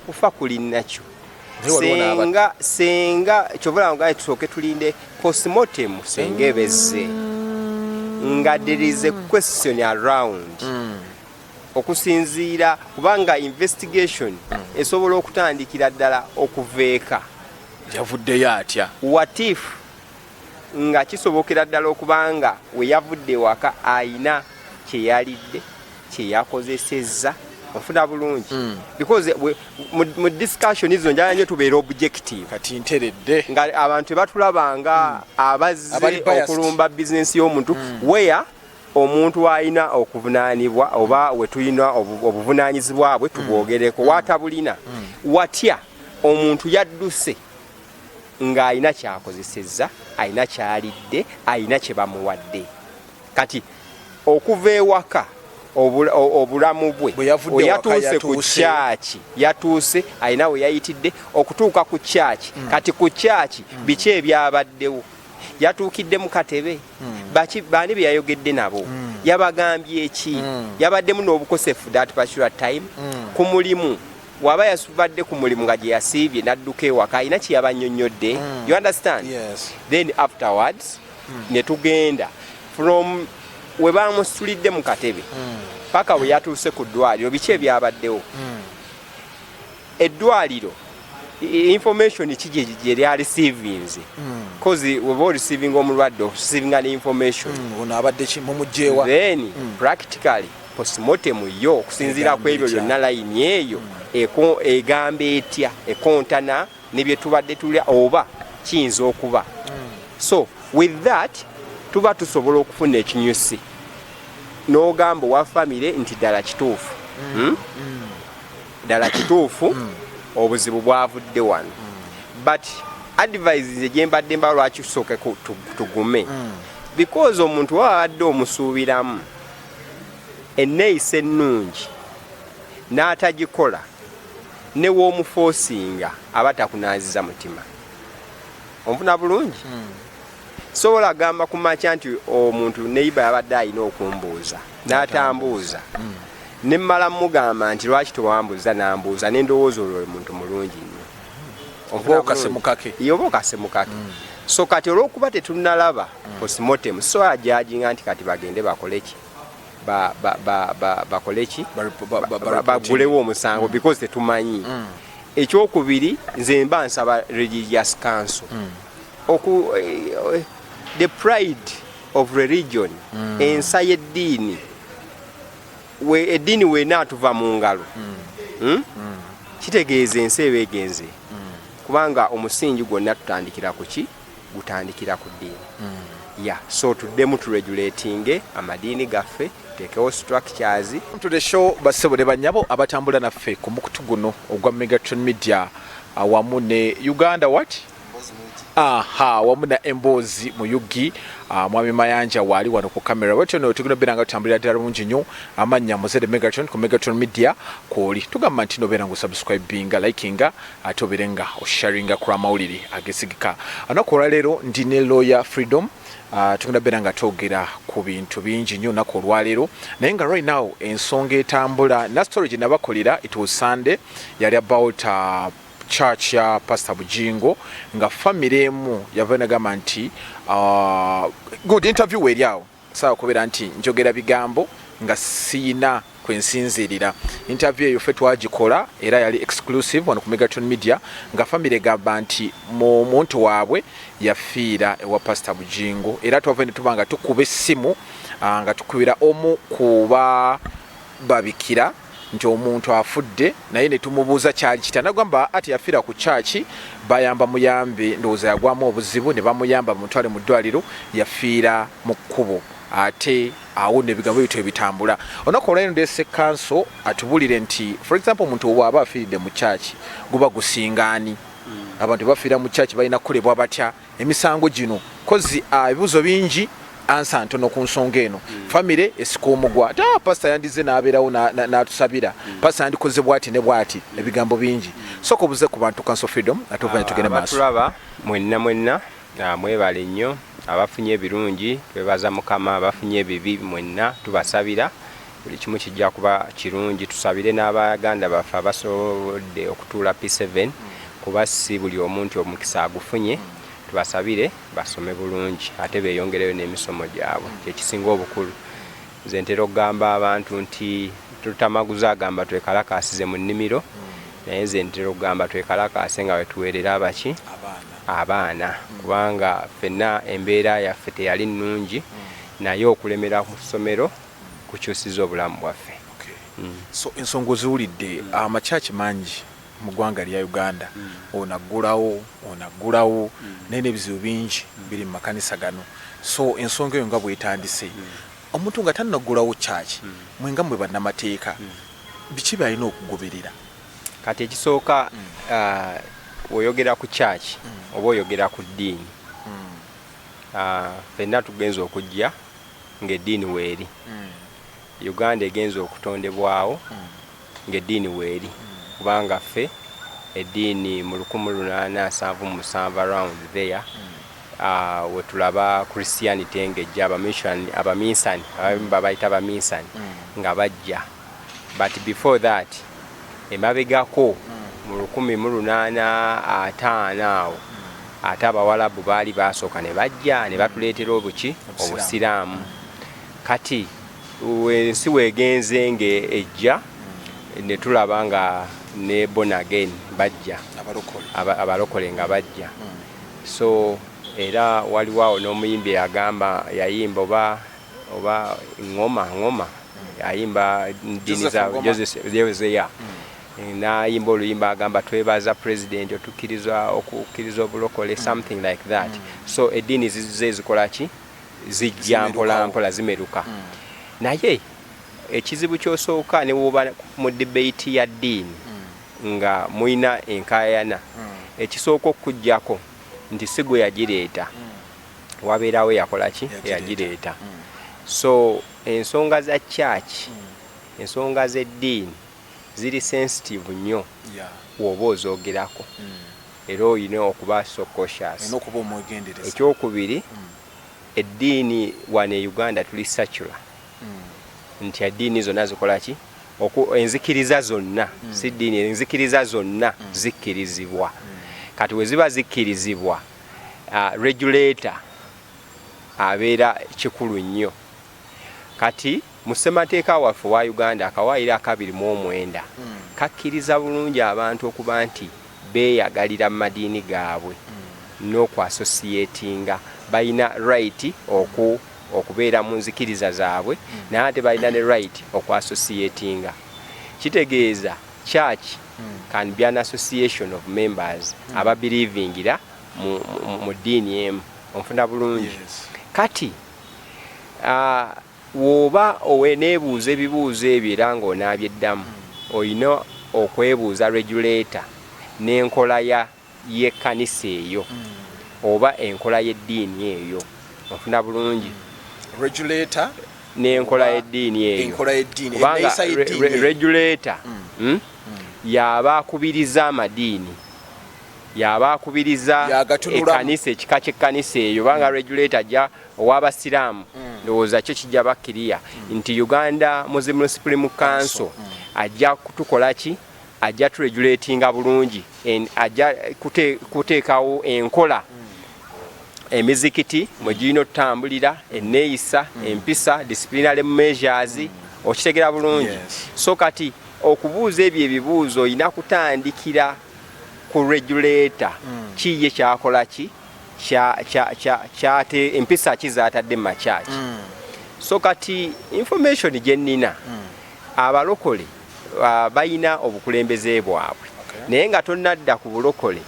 Okufa kuli nakyo. Naye waliwo n'abatta. Senga kyova nga tusooke tulinde postmortem, senga ebezze nga there is a question around okusinziira, kubanga investigation esobola okutandikira ddala okuva eka. Yavuddeyo atya? What if nga kisobokera ddala okubanga we yavudde ewaka ayina kyeyalidde, kyeyakozesezza? Onfuna bulungi? Because mu discussion zo njagala nnyo tubeere objective. Kati nteredde. Nga abantu tebatulabanga abazze Abali biased. Okulumba bizinesi y'omuntu, where omuntu alina okuvunaanibwa oba we tulina obuvunaanyizibwa bwe tubwogereko, watabulina. Watya omuntu yadduse ng'alina kyakozesezza, alina kyalidde, alina kye bamuwadde? Kati okuva ewaka, obulamu bwe Bwe yavudde ewaka, yatuuse ku yatuuse. kyaki, yatuuse alina we yayitidde okutuuka ku kyaki. Kati ku kyaki biki ebyabaddewo? Yatuukidde mu katebe baki? Baani be yayogedde nabo? Yabagambye eki? Yabaddemu n'obukosefu that particular time? Ku mulimu, waba yasubadde ku mulimu nga gye yasiibye n'adduka ewaka, alina kye yabannyonnyodde? You understand? Yes. Then afterwards ne tugenda from we bamusitulidde mu katebe paka we yatuuse ku ddwaliro, biki ebyabaddewo? Eddwaliro information ki gye lyareceivinze? 'Cause weba oreceivinga omulwadde, oreceivinga ne information. Ono abadde ki? Mumugjewa? Then practically postmortem yo okusinziira ku ebyo Egamba etya? byonna, layini eyo egamba etya? Ekontana ne bye tubadde tulya oba kiyinza okuba? So with that tuba tusobola okufuna ekinyusi n'ogamba owa famire nti ddala kituufu, Ddala kituufu obuzibu bwavudde wano. But advice nze gye mbadde mba, lwaki tusooke tugume? Because omuntu waba abadde omusuubiramu enneeyisa ennungi n'atagikola, ne w'omuforcinga aba takunaaziza mutima. Onfuna bulungi? Sobola gamba ku makya nti omuntu neiba yabadde alina okumbuuza n'atambuuza, ne mmala mugamba nti lwaki tewambuuza, nambuuza, nendowooza olwo oyo muntu mulungi nnyo. Onfuna Oba okase bulungi? mukake. Ye, oba okase mukake. So kati olwokuba tetunnalaba postmortem, so ajudginga nti kati bagende bakole ki, bakole ki, bagulewo omusango, because tetumanyi. Ekyokubiri, nze mba nsaba religious council the pride of religion, ensa y'eddiini, eddiini weena tuva mu ngalo, Kitegeeza ensi eba egenze, kubanga omusingi gwonna tutandikira ku ki? Gutandikira ku ddiini. Ya, so tuddemu turegulatinge amadiini gaffe, tuteekewo structures. To the show, bassebo ne bannyabo abatambula naffe ku mukutu guno ogwa Megatron Media awamu ne Uganda what, aha, wamu na Emboozi mu UG. Mwami Mayanja waali wano ku kamera bwetyo no tugenda obeera nga tutambulira ddala bulungi nnyo. Amannya Muzede Megatron ku Megatron Media kwoli. Tugamba nti nobeera nga osubscribinga, likinga, ate obeere nga osharinga ku lw'amawulire agesigika. Olunaku olwaleero ndi ne Lawyer Freedom. Tugenda beera nga twogera ku bintu bingi nnyo olunaku olwaleero, naye nga right now ensonga etambula na story gye nabakolera, it was Sunday, yali about church ya Pastor Bujingo, nga family emu yava nagamba nti good interview eri awo. Sawa kubeera nti njogera bigambo nga siyina kwensinziirira. Interview eyo ffe twagikola era yali exclusive wano ku Megatron Media, nga family egamba nti mu muntu waabwe yafiira ewa Pastor Bujingo. Era twava ne tuba nga tukuba essimu, nga tukubira omu kuba babikira nti omuntu afudde, naye ne tumubuuza kyali kitya, nagamba ati yafiira ku church, bayamba muyambe, ndowooza yagwamu obuzibu ne bamuyamba bamutwale mu ddwaliro, yafiira mu kkubo. Ate awo nno ebigambo bityo ebitambula. Olunaku olwaliro ndeese counsel atubulire nti, for example, omuntu bw'aba afiiridde mu church guba gusingaani? Abantu bafiira mu church balina kukolebwa batya? Emisango gino kozi ebibuzo bingi, answer ntono ku nsonga eno. Famire esika omugwa ate pasita yandize n'abeerawo n'atusabira, pasita yandikoze bwati ne bwati, ebigambo bingi. Sooka obuze ku bantu, Counsel Freedom, ate ovanya tugende maaso. Abatulaba mwenna mwenna, mwebale nnyo. Abafunye ebirungi twebaza Mukama, abafunye ebibi mwenna tubasabira. Buli kimu kijja kuba kirungi. Tusabire n'abaganda baffe abasobodde okutuula P7, kuba si buli omu nti omukisa agufunye. Tubasabire basome bulungi ate beeyongereyo n'emisomo gyabwe, kyekisinga obukulu. Nze ntera okugamba abantu nti Tutamaguza agamba twekalakaasize mu nnimiro, naye nze ntera okugamba twekalakaase nga wetuweerera abaki abaana, kubanga ffenna embeera yaffe teyali nnungi, naye okulemera ku ssomero kukyusiza obulamu bwaffe. So ensonga oziwulidde. Amakyaki mangi mu ggwanga lya Uganda, ono aggulawo, ono aggulawo, naye n'ebizibu bingi biri mu makanisa gano. So ensonga eyo nga bwetandise, omuntu nga tannaggulawo kyaki, mwe nga mwe bannamateeka, biki byalina okugoberera? Kati ekisooka, oyogera ku kyaki oba oyogera ku ddiini, ffenna tugenza okujja ng'eddiini weeri. Uganda egenza okutondebwawo ng'eddiini weeri, kubanga ffe eddiini mu 1877 around there, wetulaba Christianity ng'ejja, abaminsani, abamu babayita abaminsani, nga bajja. But before that, emabegako mu 1850 awo, ate Abawalabu baali basooka ne bajja ne batuleetera obuki, Obusiraamu. Kati ensi wegenze ng'ejja, ne tulaba nga ne born again bajja, abalokole nga bajja. So era waliwo awo n'omuyimbi eyagamba, yayimba oba ngoma ayimba ddiini za Joseph, n'ayimba oluyimba agamba, "Twebaza President otukkiriza okukkiriza obulokole," something like that. So eddiini zizze zikola ki, zijja mpola mpola zimeruka. Naye ekizibu kyosooka ne woba mu debate ya ddiini nga mulina enkayana, ekisooka okukuggyako nti si gwe yagireeta, wabeerawo yakola ki, yagireeta. So ensonga za church, ensonga z'eddiini ziri sensitive nnyo woba ozoogerako, era olina okuba so cautious. Ekyokubiri, eddiini wano e Uganda tuli secular, nti eddiini zonna zikola ki, enzikiriza zonna, si ddiini, enzikiriza zonna zikkirizibwa. Kati we ziba zikkirizibwa, regulator abeera kikulu nnyo. Kati mu ssemateeka waffe wa Uganda, akawaayiro aka 29 kakkiriza bulungi abantu okuba nti beeyagalira mu madiini gaabwe n'okwassociatinga. Balina right okubeera mu nzikiriza zaabwe, naye ate balina ne right okwassociatinga. Kitegeeza church can be an association of members ababelievingira mu ddiini emu. Onfuna bulungi? Yes. Kati woba oweneebuuza ebibuuzo ebyo era ng'onaabyeddamu, olina okwebuuza regulator n'enkola ya y'ekkanisa eyo oba enkola y'eddiini eyo. Onfuna bulungi? Regulator n'enkola oba y'eddiini eyo. Enkola y'eddiini, kubanga enneeyisa y'eddiini eyo. Regulator yaba akubiriza amadiini, yaba akubiriza Yagatunulamu. ekkanisa, ekika ky'ekkanisa eyo. Banga regulator ajja ow'abasiraamu, ndowooza kyo kijja bakkiriya nti Uganda Muslim Supreme Council ajja kutukola ki, ajja turegulatinga bulungi, ajja kuteekawo enkola emizikiti mwe girina otutambulira, enneeyisa, empisa, disciplinary measures. Okitegera bulungi? Yes. So kati okubuuza ebyo ebibuuzo, olina kutandikira ku regulator. Kiye kyakola ki, kyate empisa ki zatadde mu makyaki. So kati information gye nnina, abalokole balina obukulembeze bwabwe, naye nga tonnadda ku bulokole,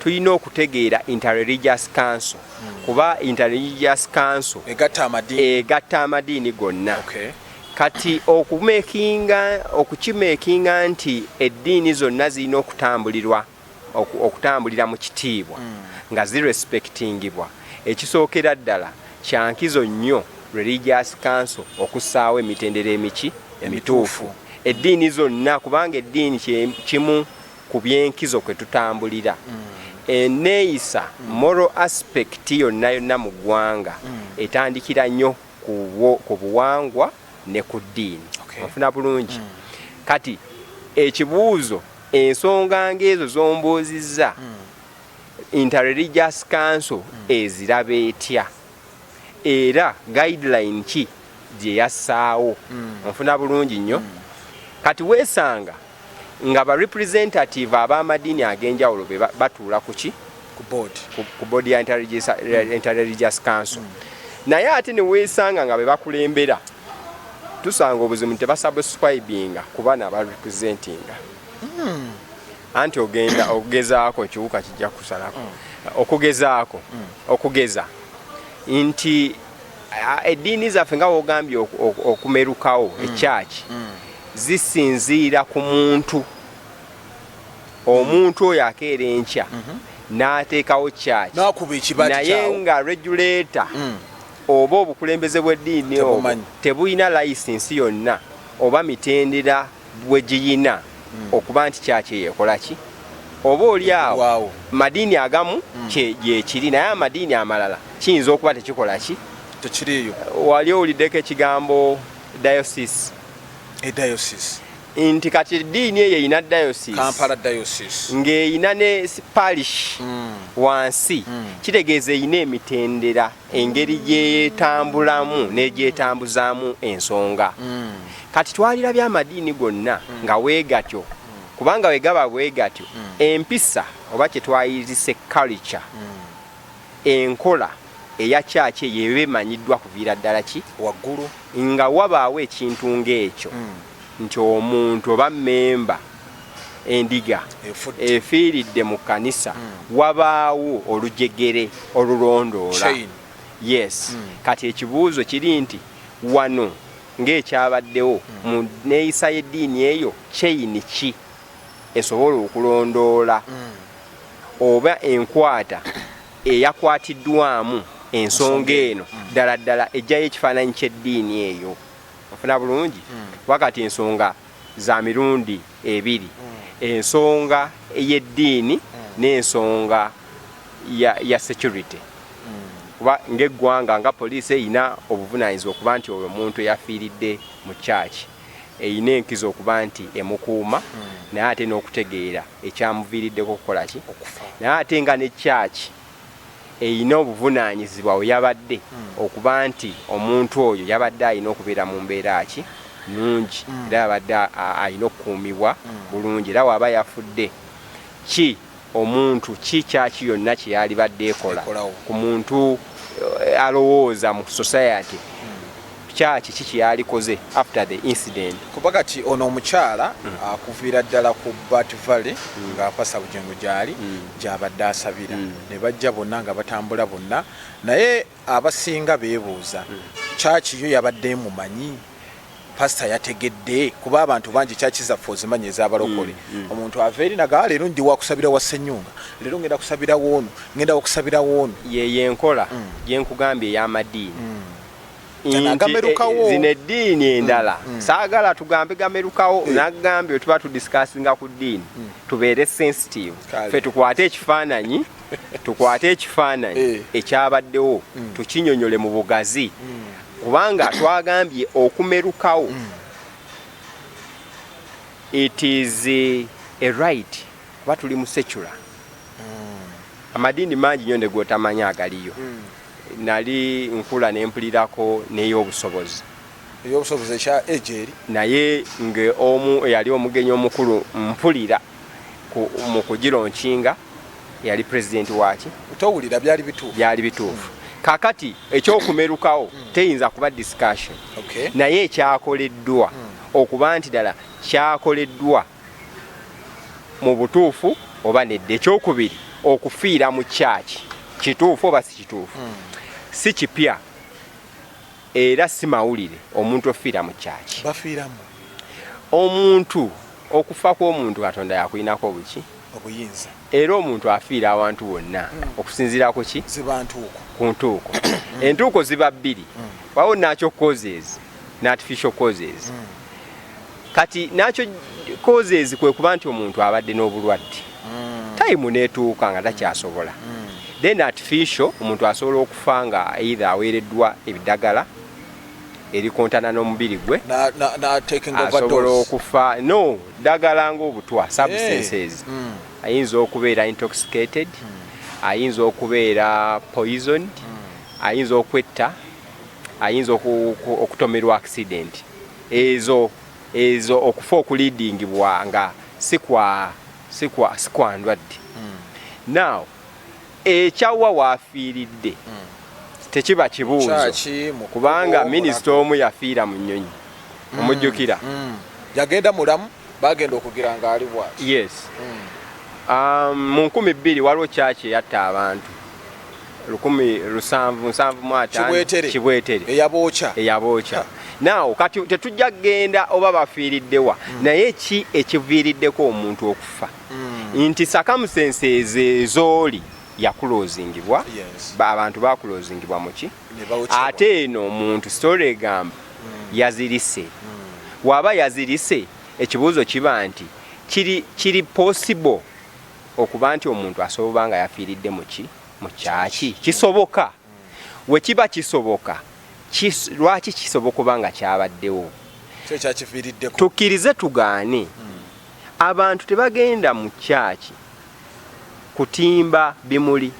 tulina okutegeera Interreligious Council, kuba Interreligious Council egatta amadiini. Egatta amadiini gonna. Kati okukimakinga nti eddiini zonna zirina okutambulirwa, okutambulira mu kitiibwa nga zirespectingibwa, ekisookera ddala kyankizo nnyo Religious Council okussaawo emitendera emiki emituufu eddiini zonna, kubanga eddiini kimu ku byenkizo kwe tutambulira. Enneeyisa, moral aspect yonna yonna mu ggwanga etandikira nnyo ku buwangwa ne ku ddiini. Onfuna bulungi? Kati ekibuuzo, ensonga ng'ezo zombuuzizza, Interreligious Council eziraba etya era guideline ki gye yassaawo? Onfuna bulungi nnyo? Kati weesanga nga ba representative ab'amadiini ag'enjawulo be batuula ku ki? Ku board. Ku board ya Interreligious Council. Naye ate ne weesanga nga be bakulembera, tusanga obuzibu nti tebasubscribinga ku bana aba representinga. Anti ogenda okugezaako, ekiwuka kijja kusalako. Okugezaako okugeza nti eddiini zaffe nga wogambye okumerukawo ekyaki zisinziira ku muntu. Omuntu oyo akeera enkya n'ateekawo kyaki N'akuba ekibaati naye kyawo. Nga regulator oba obukulembeze bw'eddiini obwo Tebumanyi. tebulina license yonna oba mitendera bwe giyina okuba nti kyaki eyo ekola ki oba oli awo. Waawo. Madiini agamu gyekiri, naye amadiini amalala kiyinza okuba tekikola ki. Tekiriiyo. Wali owuliddeko ekigambo diocese? E diocese. Nti kati eddiini eyo erina diocese. Kampala Diocese. Ng'eyina ne parish wansi, kitegeeza erina emitendera engeri gyetambulamu n'egyetambuzaamu ensonga. Kati twalirabye amadiini gonna nga weegatyo, kubanga we gaba bwe gatyo, empisa oba kye twayirise culture, enkola eya kyaki eyo eba emanyiddwa kuviira ddala ki? Waggulu. Nga wabaawo ekintu ng'ekyo nti omuntu oba memba endiga Efudde. Efiiridde mu kkanisa, wabaawo olujegere olulondoola. Chain. Yes. Kati ekibuuzo kiri nti wano ng'ekyabaddewo mu neeyisa y'eddiini eyo, chain ki esobola okulondoola oba enkwata eyakwatiddwamu ensonga eno ddala ddala ejjayo ekifaananyi ky'eddiini eyo? Ofuna bulungi? Wakati ensonga za mirundi ebiri, ensonga ey'eddiini n'ensonga ya security, kuba ng'eggwanga nga poliisi erina obuvunaanyizibwa okuba nti oyo omuntu eyafiiridde mu kyaki erina enkizo okuba nti emukuuma, naye ate n'okutegeera ekyamuviiriddeko okukola ki, naye ate nga ne kyaki erina obuvunaanyizibwa we yabadde okuba nti omuntu oyo yabadde alina okubeera mu mbeera ki nungi, era yabadde alina okukuumibwa bulungi, era waaba yafudde ki omuntu ki kyaki yonna kyeyalibadde ekola Ekolawo. Ku muntu alowooza mu society, kyaki ki kyeyalikoze after the incident? Kuba kati ono omukyala akuviira ddala ku Bat Valley nga Pastor Bujengo gyali, gyabadde asabira, ne bajja bonna nga batambula bonna, naye abasinga beebuuza kyaki yo yabadde emumanyi, pasita yategedde, kuba abantu bangi kyaki zaffe ozimanyi ez'abalokole, omuntu ava eri nagaa leero ndi wakusabira wa Ssenyunga, leero ngenda kusabira woono, ngenda wakusabira woono. Yeyo enkola gyenkugambye ey'amadiini Gano nti, agamerukawo. Zino eddiini endala saagala tugambe gamerukawo. Nagambye tuba tudiscussinga ku ddiini tubeere sensitive. Kale. Ffe tukwate ekifaananyi ekyabaddewo, tukinyonyole mu bugazi, kubanga twagambye okumerukawo it is a right, kuba tuli mu secular. Amadiini mangi nnyo ne gotamanya agaliyo. Nali nkula nempulirako n'ey'obusobozi. Ey'obusobozi ekya ejeri. Naye nge omu eyali omugenyi omukulu mpulira mu kugilaunchinga yali pulezidenti waki. Towulira byali bituufu? Byali bituufu. Kakati ekyokumerukawo teyinza kuba discussion, naye ekyakoleddwa okuba nti ddala kyakoleddwa mu butuufu oba nedda. Ekyokubiri, okufiira mu kyaki kituufu oba si kituufu? Si kipya era si mawulire omuntu ofiira mu kyaki. Bafiiramu. Omuntu, okufa kw'omuntu Katonda yakulinako obuki? Obuyinza. Era omuntu afiira awantu wonna okusinziira ku ki? Ziba ntuuko. Ku ntuuko. Entuuko ziba bbiri, wawo natural causes ne artificial causes. Kati natural causes kwe kuba nti omuntu abadde n'obulwadde, time n'etuuka nga takyasobola. Then artificial, omuntu asobola okufa nga either aweereddwa ebiddagala. Erikontana n'omubiri gwe. Na taking Asobola overdose. okufa no ddagala ng'obutwa, substances. Ayinza okubeera intoxicated, ayinza okubeera poisoned, ayinza okwetta, ayinza okutomerwa accident. Ezo okufa okuleadingibwa nga si kwa ndwadde. Now ekyawa waafiiridde tekiba kibuuzo. Kyaki mu Kubanga kkubo, minisita omu yafiira mu nnyonyi, omujjukira? Yagenda mulamu, bagenda okugira nga ali bwati. Yes. Mu 2000 waliwo kyaki eyatta abantu 1775. Kibwetere. Kibwetere. Eyabookya. Eyabookya. Now kati tetujja kugenda oba bafiiriddewa, naye ki ekiviiriddeko omuntu okufa, nti circumstances ezooli yakulozingibwa. Abantu bakulozingibwa muki? Ne bawokyebwa. Ate eno omuntu story egamba yazirise. Waba yazirise, ekibuuzo kiba nti kiri possible okuba nti omuntu asobola nga yafiiridde muki? Mu kyaki. Kisoboka? We kiba kisoboka, lwaki kisoboka oba nga kyabaddewo? Kyo kyakiviiriddeko. Tukkirize tugaane, abantu tebagenda mu kyaki kutimba bimuli.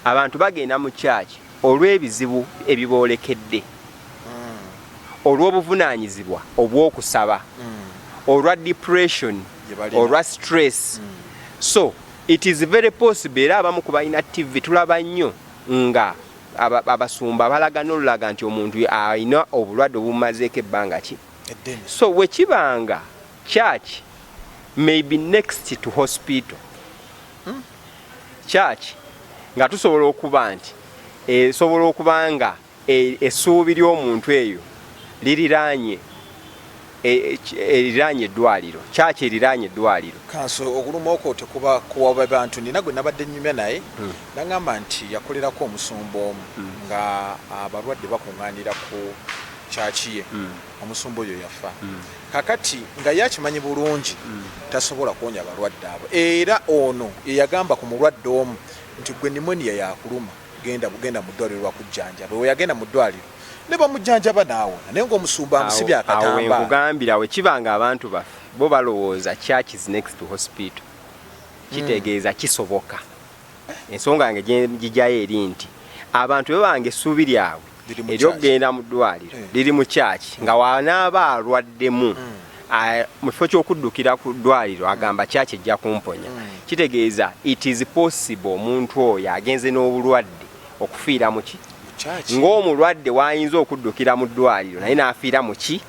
Abantu bagenda mu kyaki olw'ebizibu ebiboolekedde, olw'obuvunaanyizibwa obw'okusaba, olwa depression, Gye balina. Olwa stress. So it is very possible. Era abamu ku balina TV tulaba nnyo nga abasumba balaga n'olulaga nti omuntu alina obulwadde obumazeeko ebbanga ki eddene. So wekibanga church may be next to hospital, church nga tusobola okuba nti esobola okuba nga essuubi ly'omuntu eyo liriraanye eriraanye eddwaliro, church eriraanye eddwaliro. Kanso okuluma okwo tekuba kuwaba bantu. Nina gwe nabadde nnyumya naye, nagamba nti yakolerako omusumba omu nga abalwadde bakuŋŋaanira ku kyaki ye. Omusumba oyo yafa. Kakati nga ye akimanyi bulungi tasobola kuwonya balwadde abo, era ono yeyagamba ku mulwadde omu nti, "Gwe pneumonia yakuluma, genda, genda mu ddwaliro lwakujjanjaba." We yagenda mu ddwaliro ne bamujjanjaba n'awona, naye ng'omusumba amusibye Awo akatambaala. Wenkugambira, wekiba nga abantu baffe bo balowooza church is next to hospital, kitegeeza kisoboka. Ensonga yange gijjayo eri nti abantu bebanga essuubi lyabwe Liri mu eryokugenda mu ddwaliro liri mu kyaki, nga wanaaba alwaddemu, mu kifo ky'okuddukira ku ddwaliro agamba kyaki ejja kumponya, kitegeeza it is possible omuntu oyo agenze n'obulwadde okufiira mu ki? Mu kyaki. Ng'omulwadde wayinza okuddukira mu ddwaliro naye n'afiira mu ki?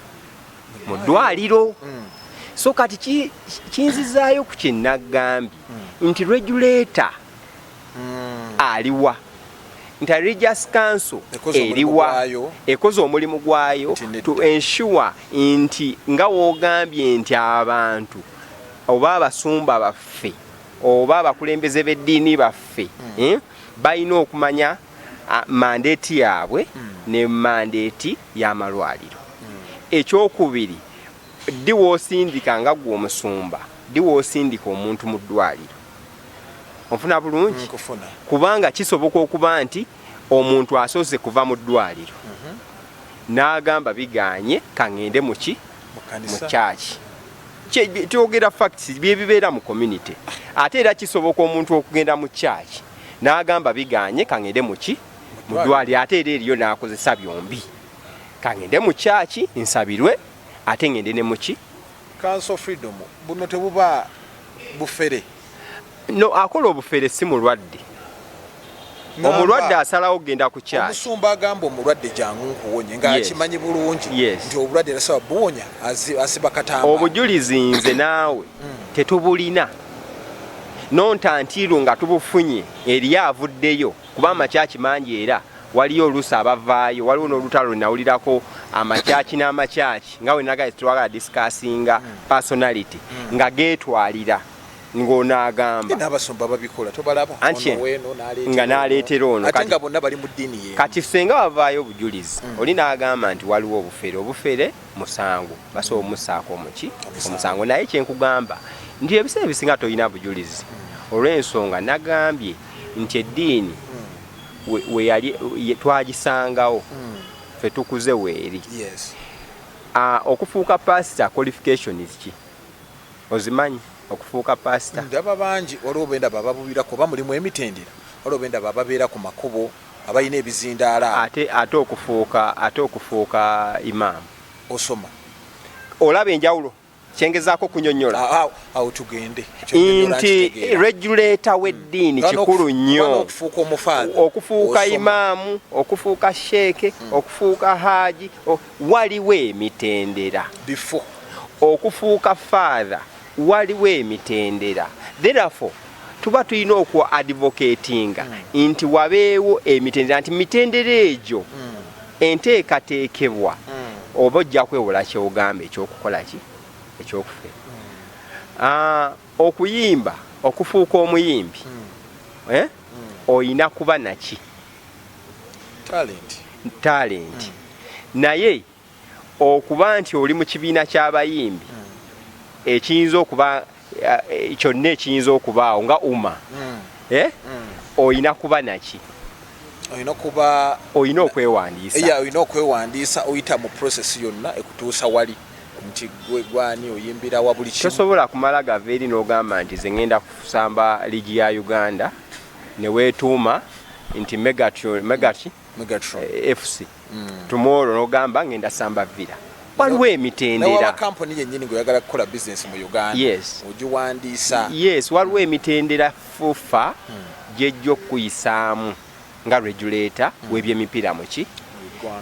Mu ddwaliro. So kati kinzizaayo ku kyenagambye nti regulator aliwa, nti Religious Council Ekoze omulimu eriwa? gwayo. Ekoze omulimu gwayo Nti nedda. to ensure nti nga woogambye nti abantu oba abasumba baffe oba abakulembeze b'eddiini baffe, balina okumanya mandate yaabwe ne mandate y'amalwaliro. Ekyokubiri, ddi woosindika nga gwe omusumba, ddi woosindika omuntu mu ddwaliro? Onfuna bulungi? Nkufuna. Kubanga kisoboka okuba nti omuntu asoose kuva mu ddwaliro n'agamba, "Biganye, kaŋŋende muki?" Mu Mu kanisa. Kyaki. Twogera facts byebibeera mu community. Ate era kisoboka omuntu okugenda mu kyaki n'agamba, "Biganye, kaŋŋende muki? Mu ddwaliro." Ate era eriyo n'akozesa byombi, "Kaŋŋende mu kyaki nsabirwe, ate ŋŋende ne muki?" Council Freedom, buno tebuba bufere? No, akola obufere si mulwadde. Omulwadde asalawo kugenda ku kyaki. Omusumba agamba omulwadde, "Jangu nkuwonye," ng'akimanyi bulungi nti obulwadde tasobola buwonya, asiba katamba. Obujulizi nze naawe tetubulina nontantiru nga tubufunye eri avuddeyo, kuba amakyaki mangi era waliyo oluusi abavaayo. Waliwo n'olutalo lwe nawulirako amakyaki n'amakyaki nga wenaga twagala discussinga personality nga geetwalira ng'onaagamba. N'abasumba babikola, tobalaba? Anti Ono weeno n'aleetera nga n'aleetera ono. Ate Kati nga bonna bali mu ddiini y'emu. Kati senga wavaayo obujulizi, oli n'agamba nti waliwo obufere, obufere musango, basobola omussaako omuki? Omusango. Omusango. Naye kyenkugamba nti ebiseera ebisinga tolina bujulizi, olw'ensonga nagambye nti eddiini we yali twagisangawo. Ffe tukuze weeri. Okufuuka pastor, qualifications ki ozimanyi okufuuka pastor? Ndaba bangi, waliwo bendaba ababubirako, oba mulimu emitendera, waliwo bendaba ababeera ku makubo, abalina ebizindaala. Ate okufuuka imaamu? Osoma. Olaba enjawulo kyengezaako okunyonyola? Awo tugende. Nti regulator w'eddiini kikulu nnyo. Okufuuka omufaatha. Okufuuka imaamu, okufuuka sheeke, okufuuka haaji, waliwo emitendera. Before. Okufuuka father, waliwo emitendera. Therefore tuba tulina oku advocatinga nti wabeewo emitendera, nti mitendera egyo enteekateekebwa, oba ojja kwewola kyogamba ekyokukola ki ekyokufe. Okuyimba, okufuuka omuyimbi, eh? Oyina kuba naki? Talent. Talent. Naye okuba nti oli mu kibiina ky'abayimbi ekiyinza okuba kyonna ekiyinza okubaawo nga uma, eh? Oyina kuba naki? Olina kuba Oyina okwewandiisa. Yeah, olina okwewandiisa, oyita mu process yonna ekutuusa wali nti gwe gwani, oyimbira wa, buli kimu. Tosobola kumala gava eri n'ogamba nti ze ngenda kusamba liigi ya Uganda ne weetuuma nti Megati Megatron. FC, tomorrow n'ogamba ngenda samba Villa. Waliwo Newaba emitendera. Kampuni yennyini ng'oyagala kukola bizinesi mu Uganda, ogiwandiisa. Yes, waliwo emitendera FUFA gyejja okukuyisaamu nga regulator w'ebyemipiira muki.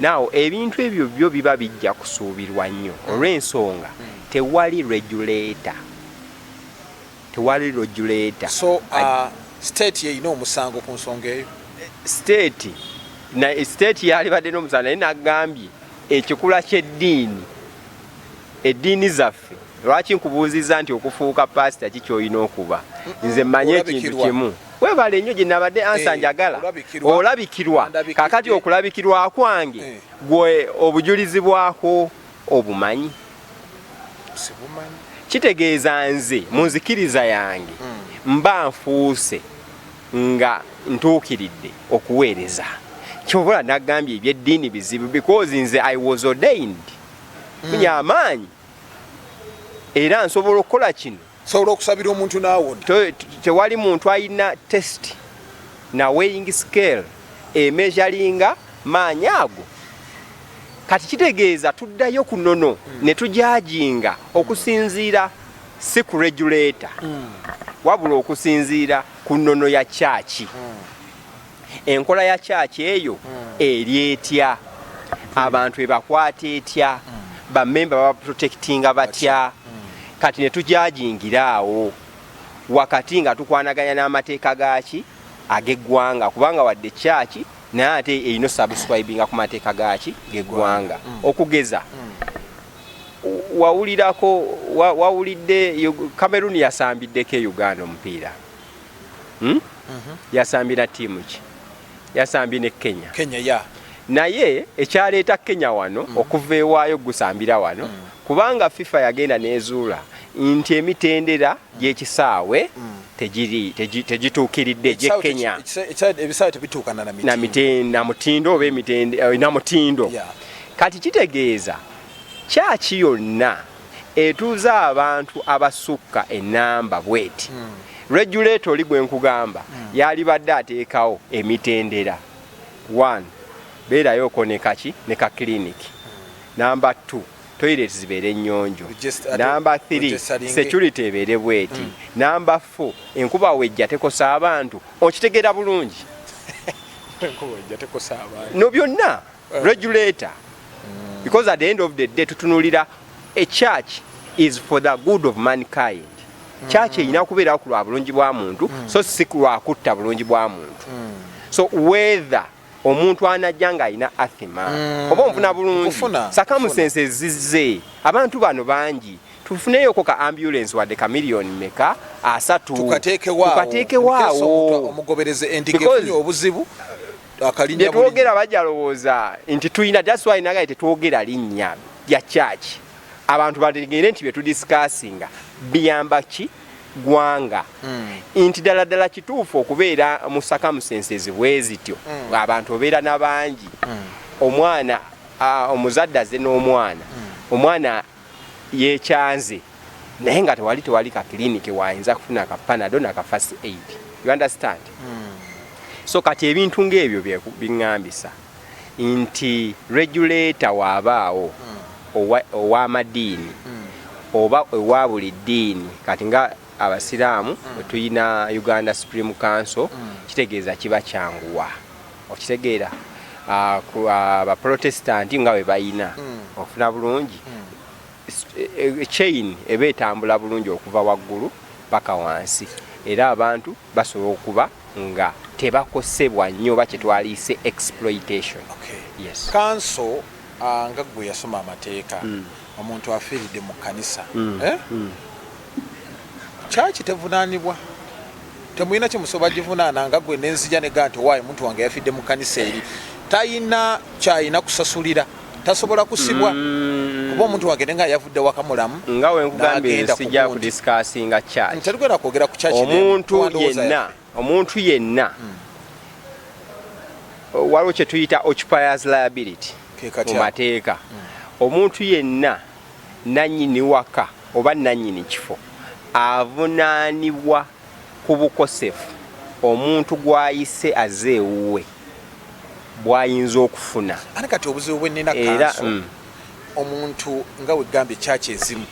Now ebintu ebyo byo biba bijja kusuubirwa nnyo olw'ensonga tewali regulator, tewali regulator. So state yeyina omusango ku nsonga eyo? State na state yalibadde n'omusango, naye nagambye ekikula ky'eddiini, eddiini zaffe. Lwaki nkubuuziza nti okufuuka pasita ki kyolina okuba? Nze mmanyi ekintu Olabikirwa. kimu. Webale nnyo gye nabadde ansa. Eh, Njagala olabikirwa. olabikirwa. Ndabikidde. Kakati okulabikirwa kwange, gwe obujulizi bwako obumanyi? Sibumanyi. Kitegeeza nze mu nzikiriza yange mba nfuuse nga ntuukiridde okuweereza. Kyobola nagambye ebyeddiini bizibu because nze I was ordained, funya amaanyi era nsobola okukola kino. Sobola okusabira omuntu n'awona. Tewali muntu alina test na weighing scale emeasuringa maanyi ago. Kati kitegeeza tuddayo ku nnono ne tujudginga okusinziira si ku regulator, wabula okusinziira ku nnono ya kyaki. Enkola ya kyaki eyo eri etya? Abantu ebakwata etya? Bamemba babaprotectinga batya? Kati ne tujudgingira awo wakati nga tukwanaganya n'amateeka gaaki ag'eggwanga, kubanga wadde kyaki naye ate erina osubscribinga ku mateeka gaaki g'eggwanga. Okugeza, wawulirako wawulidde Cameroon yasambiddeko e Uganda omupiira, Yasambye na ttiimu ki? Yasambye ne Kenya. Kenya ya. Naye ekyaleeta Kenya wano okuva ewaayo gusambira wano, kubanga FIFA yagenda nezuula nti emitendera gy'ekisaawe tegituukiridde egye Kenya. Ebisaawe tebituukana na na na mutindo oba na mutindo. Kati kitegeeza kyaki yonna etuuza abantu abasukka enamba bweti, regulator oli gwe nkugamba yalibadde ateekawo emitendera. One, beerayoko ne kaki ne ka clinic. Number two, toilet zibeere nnyonjo. Number three, Registeringe. security ebeere bweti. Number four, enkuba wejja tekosa abantu. Okitegeera bulungi? Enkuba ejja tekosa abantu. No, byonna regulator, because at the end of the day tutunulira a church is for the good of mankind. Church erina kubeerawo ku lwa bulungi bwa muntu, so si ku lwa kutta bulungi bwa muntu. So whether omuntu anajja ng'alina asthma, oba onfuna bulungi? Nkufuna. Circumstances zizze, abantu bano bangi, tufuneyoko ka ambulance wadde ka miliyoni meka, 30. Tukateekewaawo. Tukateekewaawo. Omugoberezi endiga Because efunye obuzibu akalinnya. Byetwogera bajja lowooza nti tulina. That's why nagaye tetwogera linnya lya church, abantu bategeere nti byetudiscussinga biyamba ki ggwanga, nti ddala ddala kituufu okubeera mu circumstances bwe zityo, abantu obeera n'abangi, omwana Omuzadde azze n'omwana, omwana yekyanze, naye nga tewali ka clinic wayinza kufuna ka Panado naka first aid, you understand? So kati ebintu ng'ebyo biŋŋambisa nti regulator waabaawo ow'amadiini oba owa buli ddiini. Kati nga abasiraamu bwe tulina Uganda Supreme Council, kitegeeza kiba kyanguwa, okitegeera? Abaprotestanti nga bwe bayina, okufuna bulungi chain eba etambula bulungi okuva waggulu paka wansi, era abantu basobola okuba nga tebakosebwa nnyo oba kyetwaliise exploitation. Yes. Kanso, nga gwe yasoma amateeka, omuntu afiiridde mu kkanisa, eh? Kyaki tevunaanibwa? Temulina kimusoba givunaana? Nga gwe nenzija nega nti owaayi omuntu wange yafidde mu kkanisa eri, tayina kyayina kusasulira, tasobola kusibwa, kuba omuntu wange nenga yavudde waka mulamu. Nga wenkugambye, n'agenda ku sijja gundi. Kudiscussinga church. Tetugenda kwogera ku church. Omuntu yenna, omuntu yenna, waliwo kye tuyita occupiers liability mu mateeka. Omuntu yenna nannyini waka oba nannyini kifo avunaanibwa ku bukosefu omuntu gw'ayise azze ewuwe bw'ayinza okufuna. Ate kati obuzibu bwe nnina, era kanso, omuntu nga wegambye kyaki ezimu,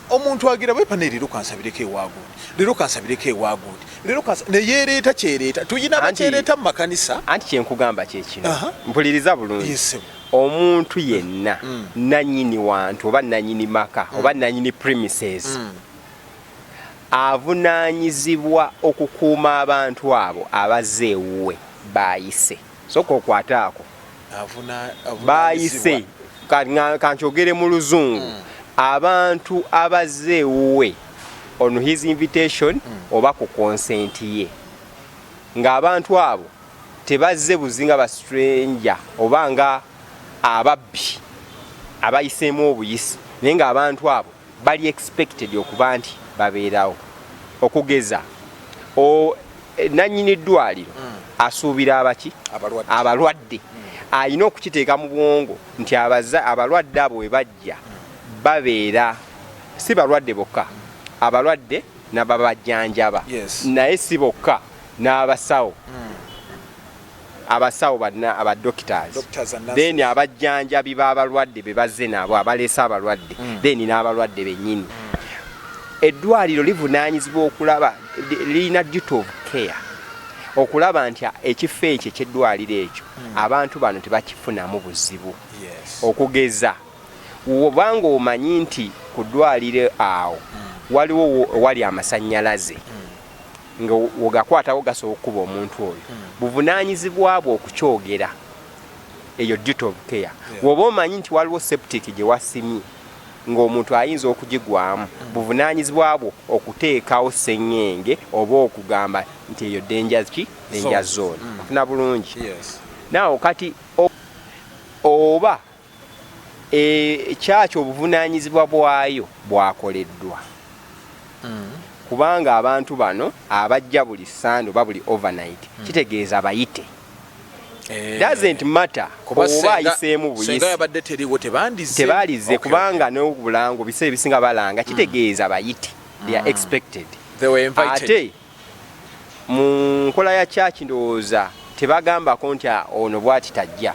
omuntu agira bwepana, leero kansabireko ewagundi, leero kansabireko ewagundi, leero neyereeta kyereeta. Tuyina bakyereeta mu makanisa. Anti kyenkugamba kyekino. Mpuliriza bulungi. Yes. Omuntu yenna nanyini wantu oba nanyini maka oba nanyini premises avunaanyizibwa okukuuma abantu abo abazze ewuwe bayise. Soka okwate ako. Bayise, kankyogere mu luzungu, abantu abazze ewuwe on his invitation oba ku consent ye, ng'abantu abo tebazze buzi nga ba stranger oba nga ababbi abayiseemu obuyisi, naye ng'abantu abo bali expected okuba nti babeerawo. Okugeza nannyini ddwaliro asuubira abaki? Abalwadde. Abalwadde. Alina okukiteeka mu bwongo nti abalwadde abo we bajja babeera si balwadde bokka, abalwadde nababajjanjaba, naye si bokka, n'abasawo, abasawo banna, aba doctors, Doctors and nurses. Then abajjanjabi b'abalwadde be bazze nabo, abaleese abalwadde, then n'abalwadde bennyini. Eddwaliro livunaanyizibwa okulaba, lirina duty of care okulaba nti ekifo ekyo ekyeddwaliro ekyo abantu bano tebakifunamu buzibu. Okugeza, obanga omanyi nti ku ddwaliro awo waliwo wali amasannyalaze nga wogakwatako gasobola okukuba omuntu oyo, buvunaanyizibwa bwe okukyogera. Eyo duty of care. Woba omanyi nti waliwo septic gye wasimye ng'omuntu ayinza okugigwamu, buvunaanyizibwa bwo okuteekawo seŋŋenge oba okugamba nti eyo danger ki, danger zone. Ofuna bulungi? Yes. Naawo kati oba kyaki obuvunaanyizibwa bwayo bwakoleddwa, kubanga abantu bano abajja buli Sande oba buli overnight, kitegeeza bayite. Doesn't matter Kuba oba ayiseemu buyisi. Senga yabadde teriwo, tebandize. Tebalize. Kubanga n'obulango biseera ebisinga balanga, kitegeeza bayite, they are expected. They were invited. Ate mu nkola ya kyaki ndowooza tebagambako nti, "Ah, ono bwati tajja."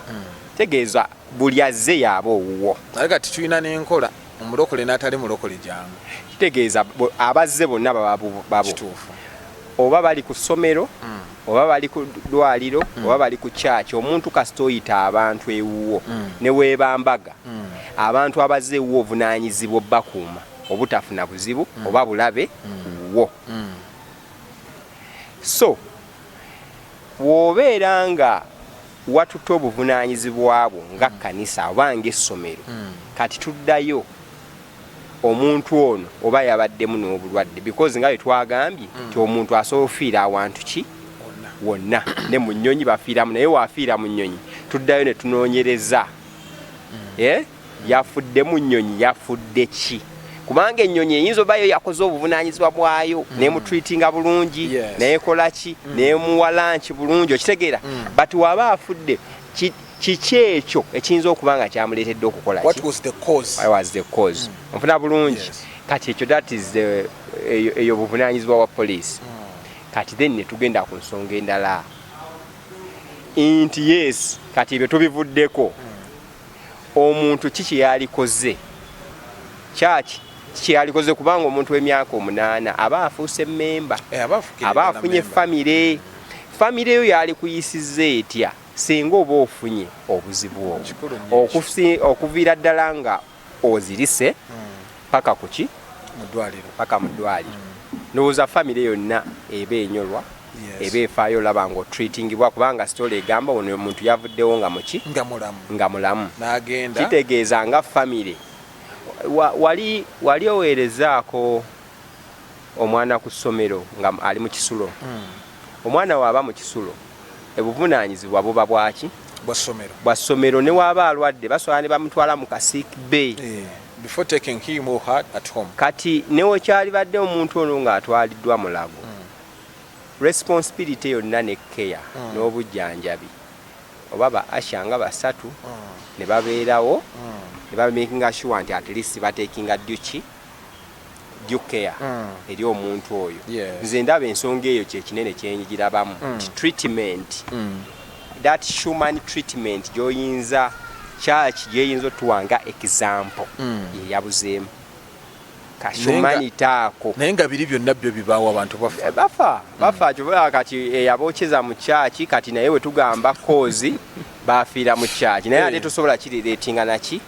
Tegeeza buli azze yaaba owuwo. Naye kati tulina n'enkola, omulokole n'atali mulokole jangu. Kitegeeza abazze bonna baba babo. Oba bali ku ssomero, oba bali ku ddwaliro, oba bali ku kyaki, omuntu kasita oyita abantu ewuwo, ne weebambaga, abantu abazze ewuwo ovunaanyizibwa obbakuuma obutafuna buzibu oba bulabe wo. So bw'obeera nga watutte obuvunaanyizibwa bwo nga kkanisa oba ng'essomero, kati tuddayo omuntu ono oba yabaddemu n'obulwadde, because nga bwe twagambye nti omuntu asobola ofiira awantu ki wonna, ne mu nnyonyi bafiiramu. Naye waafiira mu nnyonyi, tuddayo ne tunoonyereza, eh? Yafudde mu nnyonyi, yafudde ki? Kubanga ennyonyi eyinza obayo yakoze obuvunaanyizibwa bwayo, nemutreatinga bulungi, nekola ki, nemuwa lunch bulungi, okitegeera? But waba afudde Kiki ekyo ekiyinza okuba nga kyamuleetedde okukola? What was the cause? What was the cause? Onfuna bulungi? Yes. Kati ekyo, that is the eyo buvunaanyizibwa bwa police. Kati then ne tugenda ku nsonga endala nti yes, kati ebyo tubivuddeko. Omuntu ki kyeyalikoze kyaki, kyeyalikoze? Kubanga omuntu w'emyaka 8 aba afuuse memba. Eh, aba afukirira aba afunye member. Famire yo yali kuyisiza etya singa oba ofunye obuzibu obwo? Kikulu nnyo. Okuviira ddala nga ozirise paka kuki? Mu ddwaliro. Paka mu ddwaliro. Ndowooza famire yonna eba enyolwa, eba efaayo olaba nga otreatingibwa, kubanga story egamba ono omuntu yavuddewo nga muki? Nga mulamu. Nga mulamu. N'agenda. Kitegeeza nga famire wali oweerezaako omwana ku ssomero nga ali mu kisulo. Omwana waaba mu kisulo, obuvunaanyizibwa buba bwaki? Bwa ssomero. Bwa ssomero. Ne waaba alwadde, basobola ne bamutwala mu ka sick bay. Eh, before taking him or her at home. Kati newekyalibadde omuntu ono ng'atwaliddwa Mulago, responsibility yonna ne care n'obujjanjabi, oba ba usher nga basatu ne babeerawo ne bamakinga sure nti at least batekinga due care eri omuntu oyo. Nze ndaba ensonga eyo kyekinene kyenyigirabamu nti treatment, that human treatment gyoyinza, church gyeyinza otuwanga example, yeyabuzeemu ka humanity ako. Naye nga biri byonna byo bibaawo, abantu bafa. Eh, bafa, bafa. Kyova kati eyabokyeza mu church, kati naye wetugamba cause bafiira mu church, naye ate tosobola kirelatinga naki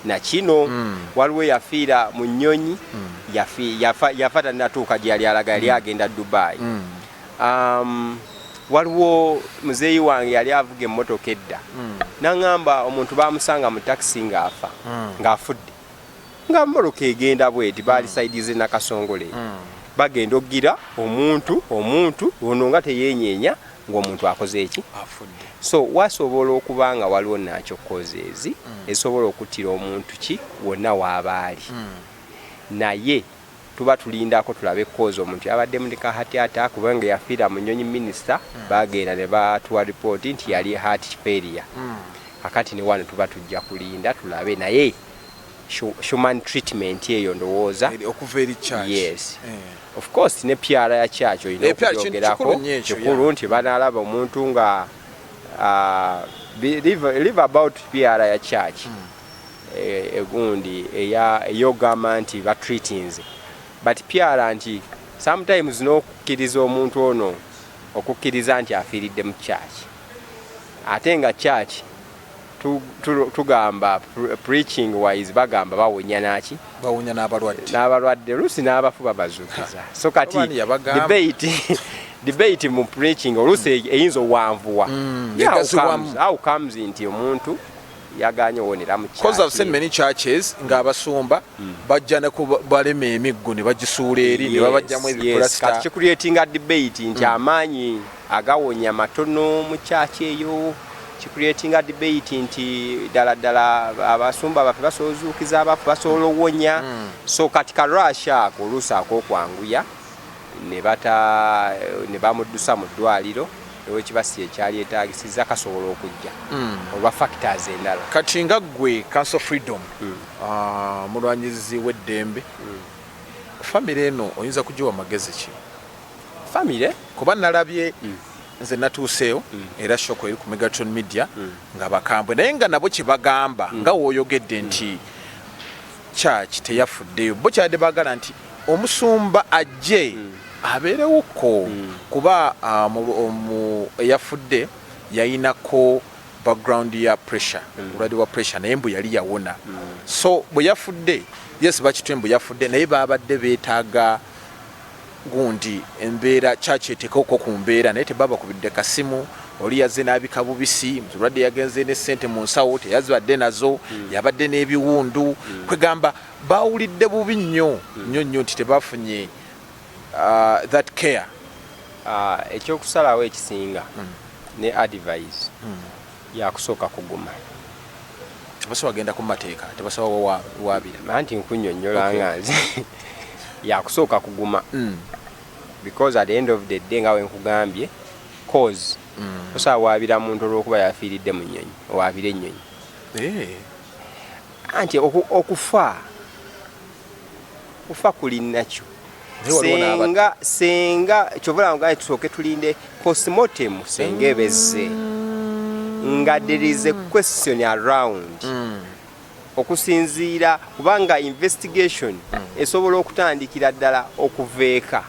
nakino. Waliwo eyafiira mu nnyonyi, yafa tanatuuka gye yali alaga, yali agenda Dubai. Waliwo muzeeyi wange yali avuga emmotoka edda, naŋŋamba omuntu bamusanga mu takisi ng'afa, ng'afudde, nga mmotoka egenda bweti, baali side z'e Nakasongole, bagenda ogira omuntu ono nga teyenyeenya, ng'omuntu akoze eki? Afudde. So wasobola okuba nga waliwo nakyo causes ezisobola okuttira omuntu ki wonna waaba ali, naye tuba tulindako tulabe cause omuntu yabadde mu ka heart attack, kubanga yafiira mu nnyonyi, minisita bagenda ne batuwa ripooti nti yali heart failure. Kakati ne wano tuba tujja kulinda tulabe, naye human treatment eyo ndowooza Okuva eri church. Yes. Eh. Of course ne PR ya church olina Eh, PR okugyogerako. kikulu nnyo ekyo. Kikulu nti banalaba omuntu nga leave about PR ya church, egundi eyogamba nti batreatinze, but PR nti sometimes n'okukkiriza omuntu ono okukkiriza nti afiiridde mu church, ate nga church tugamba preaching wise bagamba bawonya naki? Bawonya n'abalwadde. N'abalwadde, oluusi n'abafu babazuukiza. So kati Oba yabagamba. debate mu preaching oluusi eyinza owanvuwa. Yeah, how Egaziwamu. How comes nti omuntu yaganye owonera mu 'Cause I've seen church? many churches ng'abasumba bajja ne balema emiggo ne bagisuula eri ne babajjamu ebipulasita. Kati kicreatinga debate nti amaanyi agawonya matono mu church eyo. Kicreatinga debate nti ddala ddala abasumba baffe basobola ozuukiza abafu, basobola owonya? So kati ka rush ako oluusi ak'okwanguya ne bata ne bamuddusa mu ddwaliro ewekiba si ekyali etaagisiza, kasobola okujja olwa factors endala. Kati nga ggwe Council Freedom, mulwanyizi w'eddembe, famire eno oyinza kugiwa magezi ki? Famire? Kuba nalabye nze natuuseewo era shock eri ku Megatron Media nga bakambwe, naye nga nabo kyebagamba nga wooyogedde nti church teyafuddeyo, bo kyadde baagala nti omusumba ajje abeerewoko, kuba eyafudde yayinako background ya pressure, obulwadde bwa pressure, naye mbu yali yawona. So bwe yafudde, yes, bakitwe mbu yafudde, naye babadde beetaaga gundi embeera church etekeko ku mbeera, naye tebabakubidde kasimu. Oli yazze n'abika bubisi, mulwadde, yagenze ne ssente mu nsawo teyazibadde nazo, yabadde n'ebiwundu. Kwegamba bawulidde bubi nnyo nnyo nnyo nti tebafunye that care. Ekyokusalawo ekisinga ne advice yakusooka kuguma. Tebasobola genda ku mateeka, tebasobola waabira? Anti nkunnyonnyola nga nze yakusooka kuguma, because at the end of the day, nga wenkugambye, Cause osobola waabira muntu olw'okuba yafiiridde mu nnyonyi, owaabira ennyonyi. Anti okufa kufa kuli nakyo. Naye waliwo n'abatta. Senga kyova nga tusooke tulinde postmortem, senga ebezze nga there is a question around okusinziira, kubanga investigation esobola okutandikira ddala okuva eka.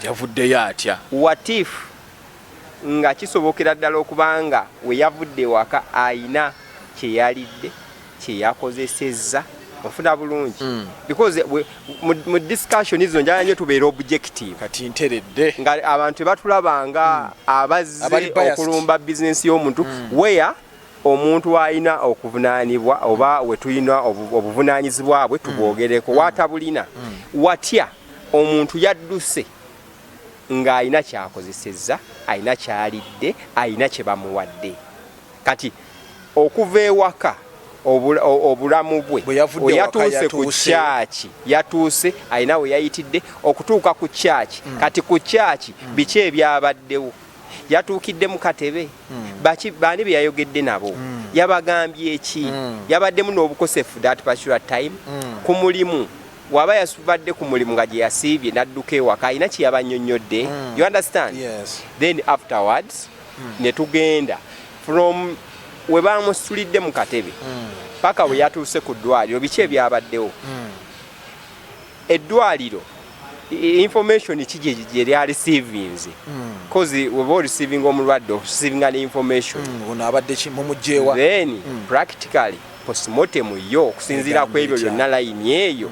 Yavuddeyo atya? What if nga kisobokera ddala okubanga we yavudde ewaka ayina kyeyalidde, kyeyakozesezza, ofuna bulungi? Because mu discussion zino njagala nnyo tubeere objective. Kati nteredde. Nga abantu tebatulabanga abazze Abali biased. okulumba bizinesi y'omuntu, where omuntu alina okuvunaanibwa oba we tulina obuvunaanyizibwa bwe tubwogereko, watabulina. Watya omuntu yadduse ng'alina kyakozesezza, alina kyalidde, alina kye bamuwadde? Kati okuva ewaka obulamu bwe Bwe yavudde ewaka yatuuse ku yatuuse. kyaki, yatuuse alina we yayitidde okutuuka ku kyaki. Kati ku kyaki biki ebyabaddewo? Yatuukidde mu katebe baki? Baani be yayogedde nabo? Yabagambye eki? Yabaddemu n'obukosefu that particular time ku mulimu? Waba yasubadde ku mulimu nga gye yasiibye n'adduka ewaka, alina kye yabannyonnyodde? You understand? Yes. Then afterwards ne tugenda from we bamusulidde mu katebe paka we yatuuse ku ddwaliro, biki ebyabaddewo? Eddwaliro information ki gye lyareceivinze? Cause weba oreceiving omulwadde, oreceivinga ne information. Ono abadde ki? Mumugjewa? Then practically postmortem yo okusinziira ku ebyo Egamba etya? byonna, layini eyo